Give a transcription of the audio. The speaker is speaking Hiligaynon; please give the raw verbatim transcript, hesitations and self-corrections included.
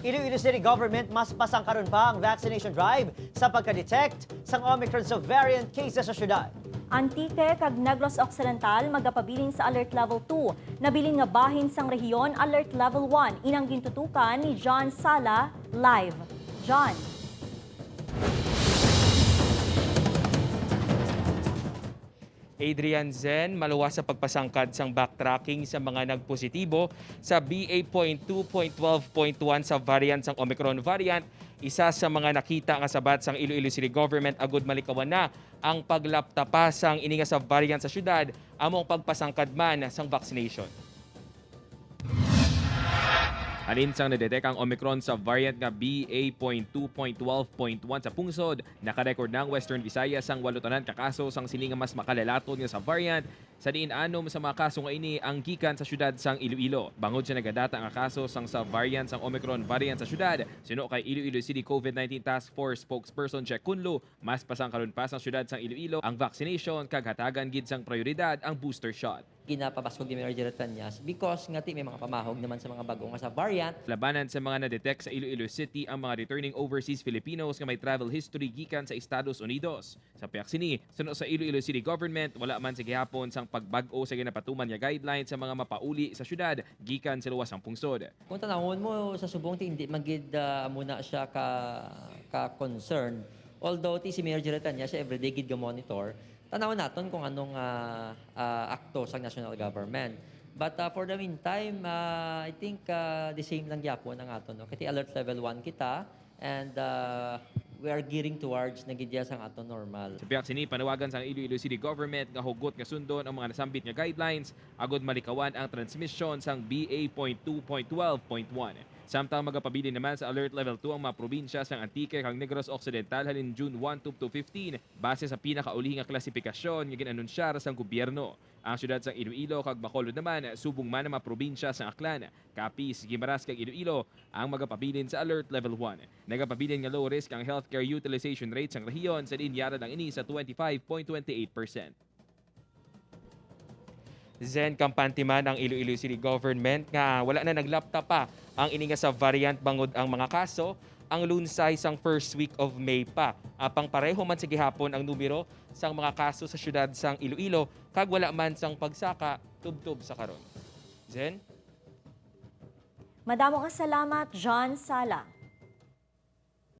Iloilo City Government mas pasangkaron pa ang vaccination drive sa pagka-detect sang Omicron subvariant cases sa syudad. Antique kag Negros Occidental magapabilin sa Alert Level two. Nabilin nga bahin sang rehiyon, Alert Level one. Inang gintutukan ni John Sala, live. John. Adrian, Zen, maluwas sa pagpasangkad sang backtracking sa mga nagpositibo sa B A point two point twelve point one sa variant sang Omicron variant, isa sa mga nakita nga sabat sang Iloilo City Government agud malikawan na ang paglapta pa sang ini nga subvariant sa syudad, amo ang pagpasangkad man sang vaccination. Halin sang nadetect ang Omicron sa variant nga B A point two point twelve point one sa pungsod, nakarecord na ang Western Visayas sang walo tanan ka kaso sang sini nga mas makalalaton nga sa variant, sa diin anom sa mga kaso nga ini ang gikan sa syudad sang Iloilo. Bangod sa nagadata nga kaso sang sa variant sang Omicron variant sa syudad, suno kay Iloilo City COVID nineteen Task Force spokesperson Jack Kunlo, mas pasangkaron pa sang syudad sang Iloilo ang vaccination kag hatagan gid sang prioridad ang booster shot. Ginapabaskog ni Mayor Jerry Tañas because nga ti may mga pamahog naman sa mga bag-o nga sa variant. Labanan sa mga na-detect sa Iloilo City ang mga returning overseas Filipinos nga may travel history gikan sa Estados Unidos. Sa pihak sini, suno sa Iloilo City Government, wala man sa gihapon sang pagbag-o sa ginapatuman nga guidelines sa mga mapauli sa syudad gikan sa luwas sang pungsod. Kung tanawon mo sa subong, ti hindi man gid ah, muna siya ka ka concern. Although ti si Mayor Jerry Tañas siya everyday gid ga monitor. Tanaw naton kung anong ah, ah, akto sang national government. But ah, for the meantime, ah, I think ah, the same lang gyapon ang aton, no? Kay alert level one kita and ah, we are gearing towards na gid ya sang aton normal. Sa pihak sini, panawagan sang Iloilo City Government nga hugot nga sundon ang mga nasambit nga guidelines agud malikawan ang transmisyon sang B A point two point twelve point one. Samtang magapabilin naman sa Alert Level two ang mga probinsya sang Antique kag Negros Occidental halin June one to fifteen, base sa pinakauli nga klasipikasyon nga gin-anunsyar sang gobyerno. Ang siyudad sang Iloilo kag Bacolod naman, subong man ang mga probinsya sang Aklan, Capiz, Guimaras kag Iloilo ang magapabilin sa Alert Level one. Nagapabilin nga low risk ang healthcare utilization rate sang rehiyon sa diin yara lang ini sa twenty-five point twenty-eight percent. Zen, kampante man ang Iloilo City Government nga wala na naglapta pa ang ini nga sa variant bangod ang mga kaso ang lunsay sang first week of May pa. Apang pareho man sa gihapon ang numero sang mga kaso sa siyudad sang Iloilo kag wala man sang pagsaka tubtob sa karon. Zen? Madamo nga salamat, John Sala.